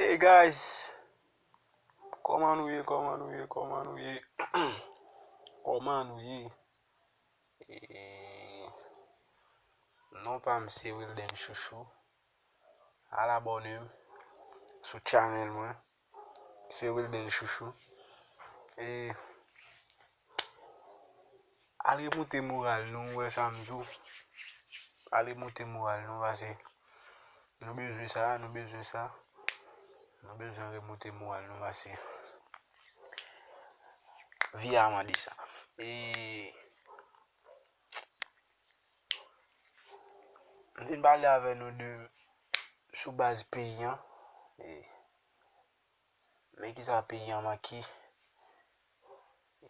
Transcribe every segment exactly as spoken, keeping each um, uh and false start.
Hey guys, kòman nou ye, kòman nou ye, kòman nou ye? Kòman nou ye? E, non pa m se Wilden Chouchou. Al abòne m sou channel mwen. Se Wilden Chouchou. E al remoute moral nou, ou wè sa m di w. Al remoute moral nou, pase nou bezwen sa, nou bezwen sa. Nou bezwen remoute moral nou, pase vi a mande sa. E m vin pale avè nou de sou baz peyi an. E men kisa peyi an manke.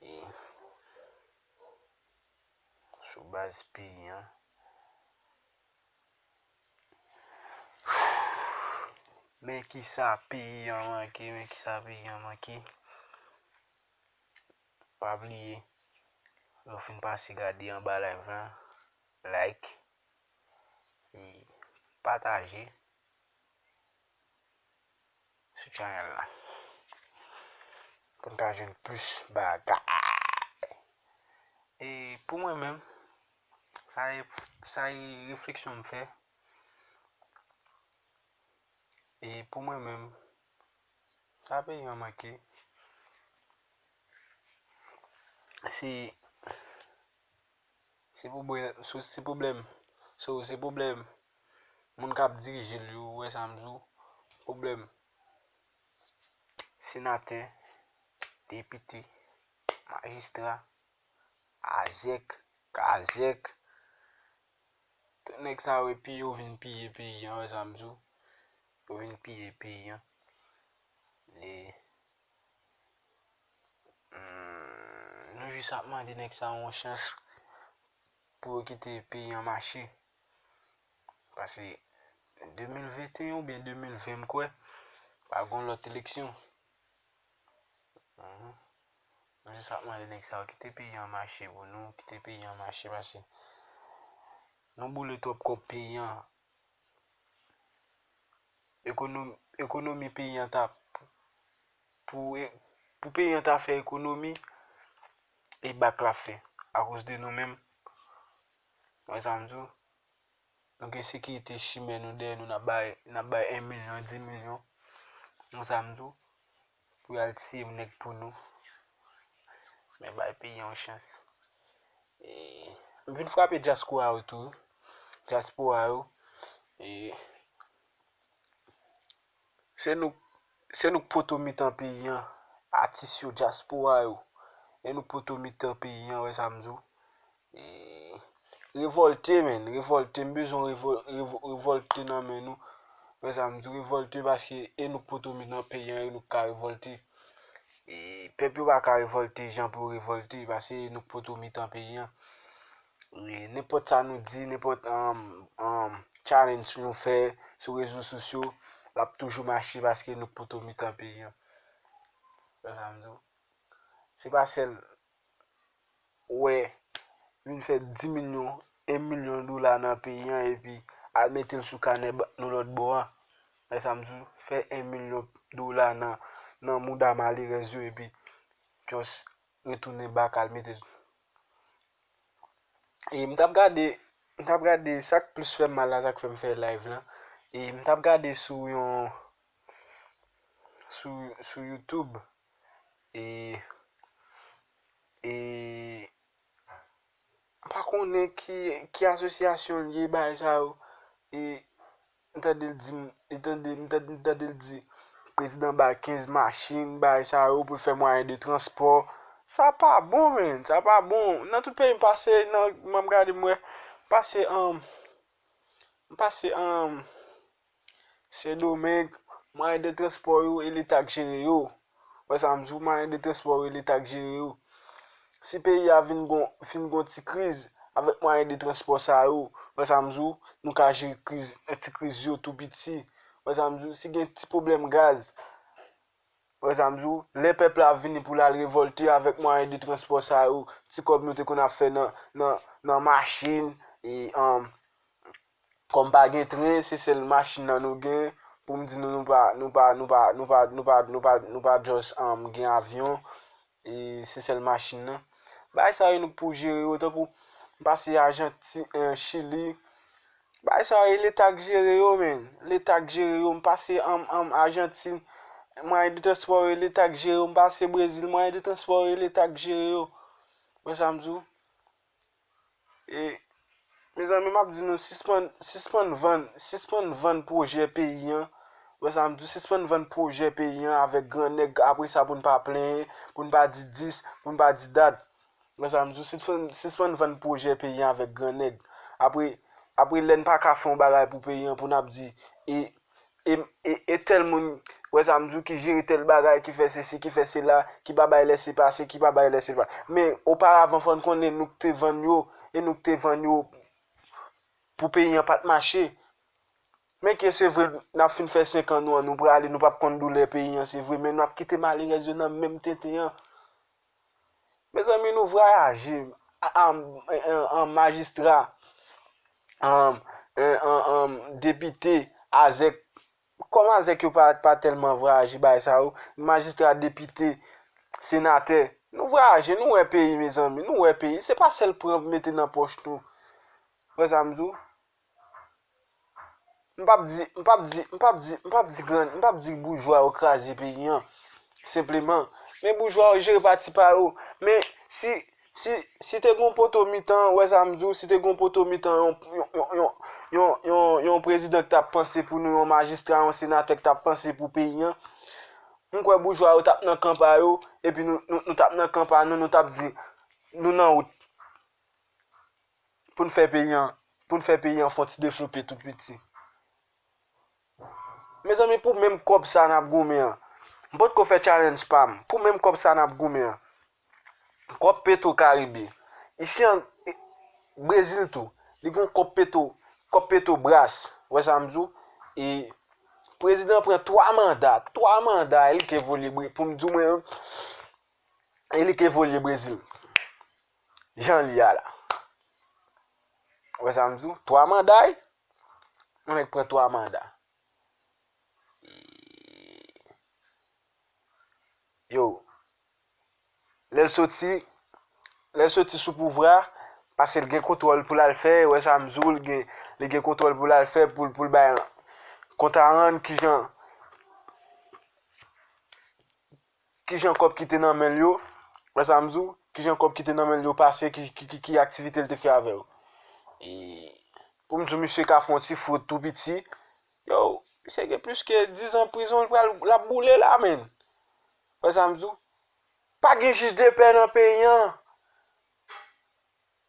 E sou baz peyi an. Men kisa peyi an manke, men kisa peyi an manke. Pa bliye, lè w fin pase gade anba live la, like, e pataje sou channel la. Pou n ka jwenn plis bagay. E pou mwen menm, sa e, sa e refleksyon m fè. E pou mwen menm, sa peyi an manke, se, se pwoblè-, se, se pwoblèm, so, se pwoblèm moun k ap dirije l yo, ou wè sa m di w, pwoblèm senatè, depite, majistra, azèk, kazèk. Tout nèg sa yo, epi yo vin piye peyi an, wè sa m di w. Yo vin piye peyi an. E, hmm, nou jis ap mande nèg sa yo yon chans pou yo kite peyi an mache. Pase de mil venteyen oubyen de mil ven, m kwè, pa gen lòt eleksyon. Mhm. Nou jis ap mande nèg sa yo kite peyi an mache pou nou, kite peyi an mache, pase nou boule twòp kòb peyi an. Ekonomi, ekonomi peyi an ta, pou, pou peyi an ta fè ekonomi, e bak l ap fè, akoz de nou menm. Wè sa m di w? Nou gen sekirite chimè nou dèyè nou, n ap bay, n ap bay en milyon, di milyon, yon sa m di w, pou y al tiye nèg pou nou. Men bay peyi an yon chans. E, m vin frape dyaspora yo tou, wi. Dyaspora yo, e, se nou, se nou k poto mitan peyi an, atis yo, dyaspora yo. E nou k poto mitan peyi an, wè sa m di w. E, revòlte, men, revòlte, m bezwen revò-, revò-, revòlte nan men nou. Wè sa m di, revòlte, paske e nou k poto mitan peyi an, e nou k ka revòlte. E pèp yo pa ka revòlte jan pou yo revòlte, paske e nou k poto mitan peyi an. E nenpòt sa nou di, nenpòt, um, um, challenge nou fè sou rezo sosyo, l ap toujou mache paske nou k poto mitan peyi an. Wè sa m di w. Se pa sèl wè, vin fè di milyon, en milyon dola nan peyi an, epi al mete l sou kanè ba-, nou lòt bò a. Wè sa m di w, fè en milyon dola nan, nan mouda malerèz yo, epi just retounen bak al mete. E m t ap gade, m t ap gade sa k plis fè m mal la, sa k fè m fè live la. E m t ap gade sou yon, sou, sou YouTube. E, e, m pa konnen ki, ki asosyasyon l ye, bagay sa yo. E, m tande l di, m tande, m tande, m tande l di, prezidan bay kenz machin, bagay sa yo, pou l fè mwayen de transpò. Sa pa bon, men. Sa pa bon. Nan tout peyi m pase, nan, m ap gade, m wè, pase, um, m pase, um, Sendomeng, mwayen de transpò yo, e Leta k jere yo. Wè sa m di w, mwayen de transpò yo, e Leta k jere yo. Si peyi a vin gon, fin gon ti kriz avèk mwayen de transpò sa yo, wè sa m di w, nou ka jere kriz, ti kriz yo tou piti. Wè sa m di w, si gen ti pwoblèm gaz, wè sa m di w, lè pèp la ap vini pou l al revòlte avèk mwayen de transpò sa yo, ti kòb nou te konn ap fè nan, nan, nan machin, e, um, kòm pa gen tren, se sèl machin nan nou gen pou m di nou, nou pa, nou pa, nou pa, nou pa, nou pa, nou pa, nou pa just, um, gen avyon, e se sèl machin nan. Bagay sa yo nou k pou jere yo, tankou m pase Ajantin, eh, Chili. Bagay sa yo, e Leta k jere yo, men. Leta k jere yo, m pase an, an Ajantin, mwayen de transpò yo, e Leta k jere yo, m pase Brezil, mwayen de transpò yo, e Leta k jere yo. Wè sa m di w? E, mezanmi, m ap di nou, sispann, sispann vann, sispann vann pwojè peyi an. Wè sa m di w, sispann vann pwojè peyi an avèk gran nèg, apre sa pou n pa plenyen, pou n pa di dis, pou n pa di dat. Wè sa m di w, sispann, sispann vann pwojè peyi an avèk gran nèg. Apre, apre lè n pa ka fè yon bagay pou peyi an, pou n ap di, e, e, e, e tèl moun, wè sa m di w, ki jere tèl bagay, ki fè sesi, ki fè sela, ki pa bay lèsepase, ki pa bay lèsepase. Men, oparavan, fò n konnen nou k te vann yo, e nou k te vann yo pou peyi an pa t mache. Men ke se vre, n ap fin fè senk an nou an, nou prale, nou p ap konn doulè peyi an, se vre, men n ap kite malerèz yo nan menm tenten an. Mezanmi, nou vwayaje, a, a, an, an, an majistra, an, an, an, an depite, azèk, kòm azèk yo pa, pa tèlman vwayaje bagay sa yo, majistra, depite, senatè, nou vwayaje, nou wè peyi, mezanmi, nou wè peyi, se pa sèl pran mete nan pòch nou. Wè sa m di w? M p ap di, m p ap di, m p ap di, m p ap di grann, m p ap di boujwa yo kraze peyi an, senpleman. Men boujwa yo jere pati pa yo. Men si, si, si te gon poto mitan, wè sa m di w, si te gon poto mitan, yon, yon, yon prezidan ki t ap panse pou nou, yon majistra, yon senatè ki t ap panse pou peyi an, m kwè boujwa yo t ap nan kan pa yo, epi nou, nou, nou t ap nan kan pa nou, nou t ap di, nou nan wout. Pou n fè peyi an, pou n fè peyi an fè yon ti devlope tou piti. Mezanmi, pou menm kòb sa n ap goumen an, m potko fè challenge pa m. Pou menm kòb sa n ap goumen an, kòb Petro Caribe. Isi an, e, Brezil tou, li gon kòb Petro, kòb Petrobras. Wè sa m di w? E prezidan pran twa manda, twa manda, e li ke vole Bre-, pou m di w mwen, e li ke vole Brezil. Jan l ye a la. Wè sa m di w? Twa manda, wi. Yon nèg pran twa manda. Yo, lè l soti, lè l soti sou pouvwa, paske l gen kontwòl pou l al fè, wè sa m di w, l gen, li gen kontwòl pou l al fè, pou l, pou l bay kont a rann, kijan, kijan kòb ki te nan men l yo, wè sa m di w, kijan kòb ki te nan men l yo pase, ki, ki, ki, ki aktivite l te fè avè yo. E pou m di w, misye ka fè yon ti frod tou piti, yo, misye gen plis ke diz an prizon, l pral, l ap boule la, menn. Wè sa m di w? Pa gen jij de pè nan peyi an.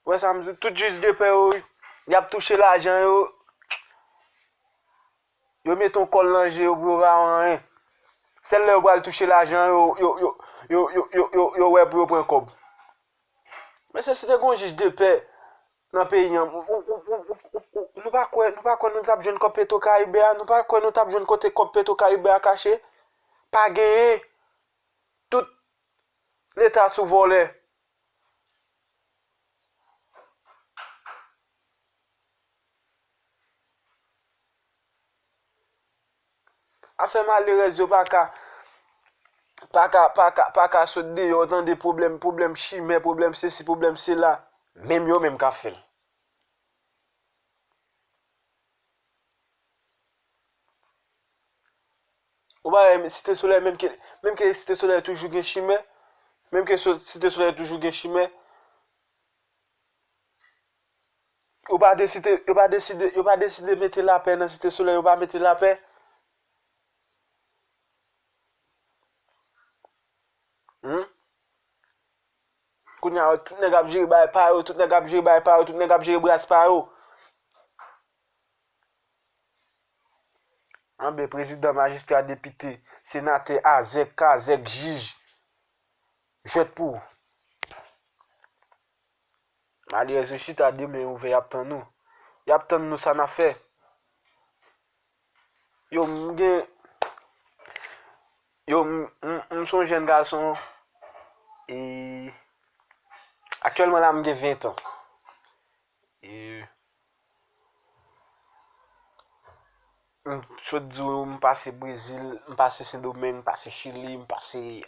Wè sa m di w? Tout jij de pè yo, y ap touche lajan yo. Yo mete yon kòl nan je yo pou yo pa wè anyen. Sèl lè yo pral touche lajan yo, yo, yo wè pou yo pran kòb. Mesye, si te gen yon jij de pè nan peyi an, ou, ou, nou pa kwè, nou pa kwè nou t ap jwenn kòb Petro Caribe a, nou pa kwè nou t ap jwenn kote kòb Petro Caribe a kache? Pa genyen. Tout Leta sou vòlè. Afè malerèz yo pa ka, pa ka, pa ka, pa ka sot deyò, tande pwoblèm, pwoblèm chimè, pwoblèm sesi, pwoblèm sela. Menm yo menm k ap fè l. Ou pa wè Site Solèy, menm ke, menm ke Site Solèy toujou gen chimè, menm ke so-, Site Solèy toujou gen chimè, yo pa deside, yo pa deside, yo pa deside mete lapè nan Site Solèy, yo pa mete lapè. Hmm? Kounye a, tout nèg ap jere bagay pa yo, tout nèg ap jere bagay pa yo, tout nèg ap jere bras pa yo. Anben prezidan, majistra, depite, senatè, azèk, kazèk, jij. Jwèt pou ou. Malerèz yo chita de men ouvè, y ap tann nou. Y ap tann nou, sa n ap fè. Yo, m gen, yo, m, m, m se yon jèn gason, e aktyèlman la, m gen ven tan. E M sot di w, m pase Brezil, m pase Sendomeng, m pase Chili, m pase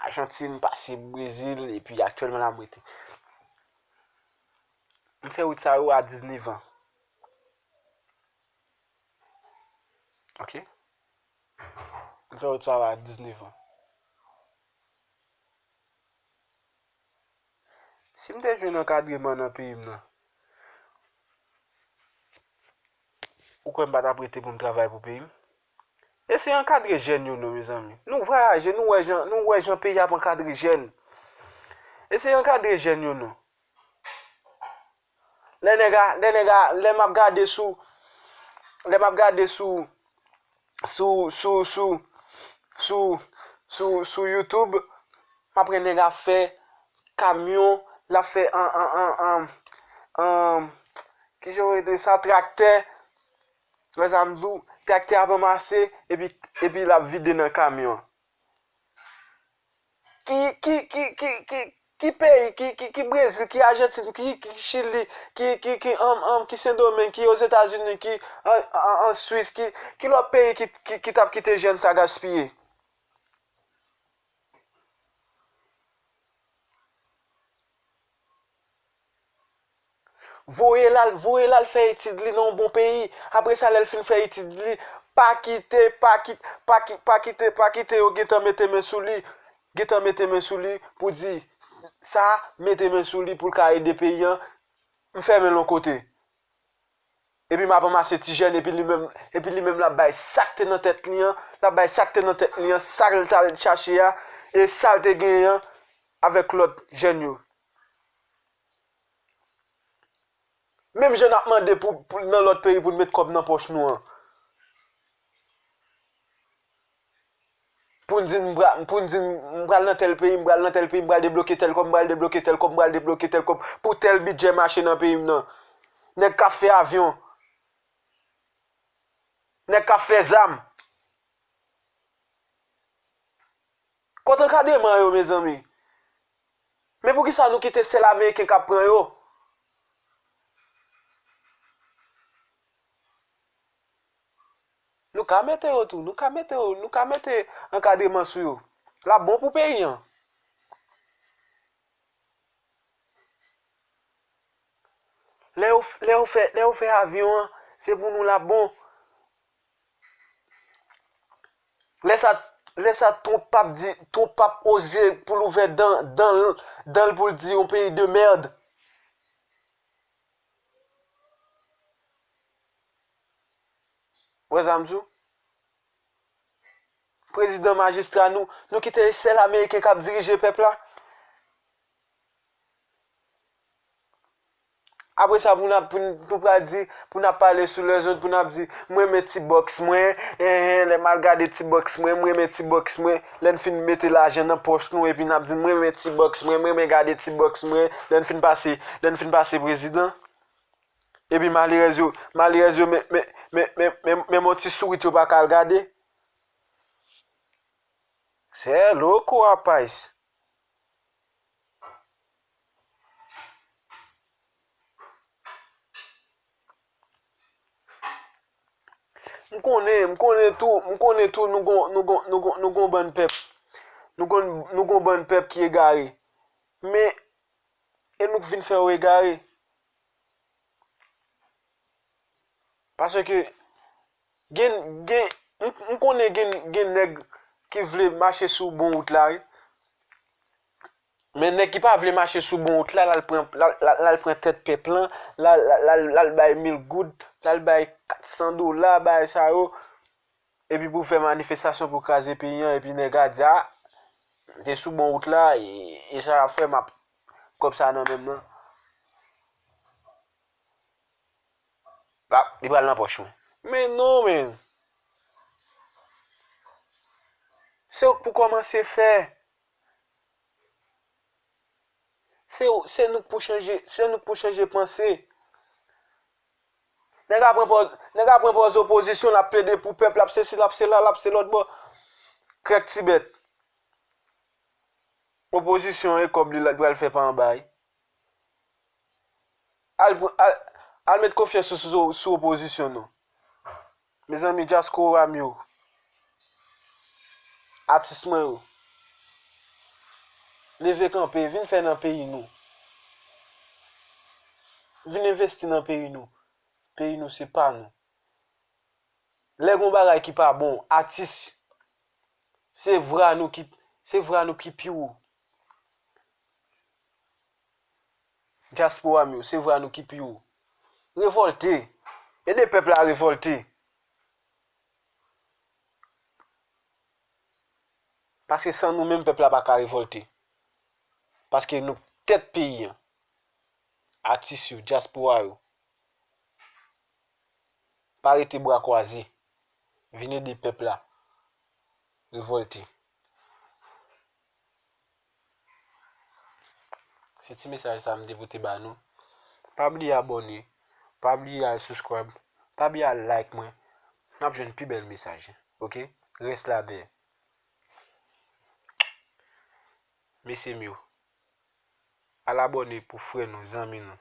Ajantin, m pase Brezil, epi aktyèlman la m rete. M fè wout sa yo a diznèf an. Ok? M fè wout sa yo a diznèf an. Si m te jwenn ankadreman nan peyi m nan, ou kwè m pa t ap rete pou m travay pou peyi m? Eseye ankadre jèn yo non, mezanmi. Nou vwayaje, nou wè jan, nou wè jan peyi ap ankadre jèn. Eseye ankadre jèn yo non. Lè nèg a, lè nèg a, lè m ap gade sou, lè m ap gade sou, sou, sou, sou, sou, sou, sou YouTube, m ap wè nèg ap fè kamyon, l ap fè an, an, an, an, an, ki jan yo rele sa, traktè, wè sa m di w, traktè ap ranmase, epi, epi l ap vide nan kamyon. Ki, ki, ki, ki, ki, ki peyi, ki, ki, ki Brezil, ki Ajantin, ki, ki Chili, ki, ki, ki, an, an, ki Sendomeng, ki Ozetazini, ki an, an, an Swis, ki, ki lòt peyi ki, ki, ki t ap kite jèn sa gaspiye? Voye l al, voye l al fè etid li nan yon bon peyi. Apre sa, lè l fin fè etid li, pa kite, pa kit-, pa ki-, pa kite, pa kite yo gentan mete men sou li. Gentan mete men sou li pou di sa, mete men sou li pou l ka ede peyi an. M fèmen l yon kote. Epi m ap ranmase ti jèn, epi li menm, epi li menm l ap bay sa k te nan tèt li an, l ap bay sa k te nan tèt li an, sa l t al chache a, e sa l te genyen an avèk lòt jèn yo. Menm jan n ap mande pou, pou, nan lòt peyi pou n met kòb nan pòch nou an. Pou n di m pra-, pou n di m pral nan tèl peyi, m pral nan tèl peyi, m pral debloke tèl kòb, m pral debloke tèl kòb, m pral debloke tèl kòb, pou tèl bidjè mache nan peyi m nan. Nèg k ap fè avyon. Nèg k ap fè zam. Kot ankadreman yo, mezanmi? Men poukisa nou kite sèl Ameriken k ap pran yo? Nou ka mete yo tou, nou ka mete yo, nou ka mete ankadreman sou yo. L ap bon pou peyi an. Lè yo, lè yo fè, lè yo fè avyon an, se pou nou l ap bon. Lè sa, lè sa Trump p ap di, Trump p ap oze pou l ouvè dan, dan l, dan l pou l di yon peyi de mèd. Wè sa m di w? Prezidan, majistra, nou, nou kite sèl Ameriken k ap dirije pèp la. Apre sa, pou n ap, pou n, nou pral di, pou n ap pale sou lèzòt, pou n ap di, "M renmen ti bòks mwen, enhen, lè m al gade ti bòks mwen, m renmen ti bòks mwen." Lè n fin mete lajan nan pòch nou, epi n ap di, "M renmen ti bòks mwen, m renmen gade ti bòks mwen." Lè n fin pase, lè n fin pase prezidan. Epi malerèz yo, malerèz yo, men, men, men, men, men, menm yon ti sourit yo pa ka al gade. Se loko, rapaz. M konnen, m konnen tou, m konnen tou nou gon, nou gon, nou gon, nou gon bann pèp. Nou gon, nou gon bann pèp ki egare. Men, e nou k vin fè yo egare. Paske gen, gen, m, m konnen gen, gen nèg ki vle mache sou bon wout la, wi. Men nèg ki pa vle mache sou bon wout la, l al pran, l al, l al, l al pran tèt pèp lan, l al, l al, l al, l al bay mil goud, l al bay kat san dola, bagay sa yo. Epi pou fè manifestasyon pou kraze peyi an, epi nèg a di, "A, m te sou bon wout la, e, e sa y ap fè, m ap kòb sa nan men m nan." L ap, li pral nan pòch mwen. Men non, men. Se ou k pou kòmanse fè. Se, se nou k pou chanje, se nou k pou chanje panse. Nèg a pran pòz, nèg a pran pòz opozisyon, l ap plede pou pèp, l ap sesi, l ap sela, l ap se lòt bò. Krèk ti bèt. Opozisyon e kòb li l pral fè pa anba, wi. Al, al, al met konfyans ou sou, sou opozisyon, non. Mezanmi, dyaspora m yo, atis mwen yo, leve kanpe, vin fè nan peyi nou. Vin envesti nan peyi nou. Peyi nou se pa nou. Lè gon bagay ki pa bon, atis, se vra nou ki, se vra nou ki pi wo. Dyaspora m yo, se vra nou ki pi wo. Revòlte. Ede pèp la revòlte. Paske san nou menm pèp la pa ka revòlte. Paske nou tèt peyi an. Atis yo, dyaspora yo. Pa rete bra kwaze. Vin ede pèp la revòlte. Se ti mesaj sa m te pote ba nou. Pa bliye abòne, pa bliye al subscribe, pa bliye al like mwen. N ap jwenn pi bèl mesaj, oke? Rès la dèyè. Mesye m yo, al abòne pou frè nou, zanmi nou.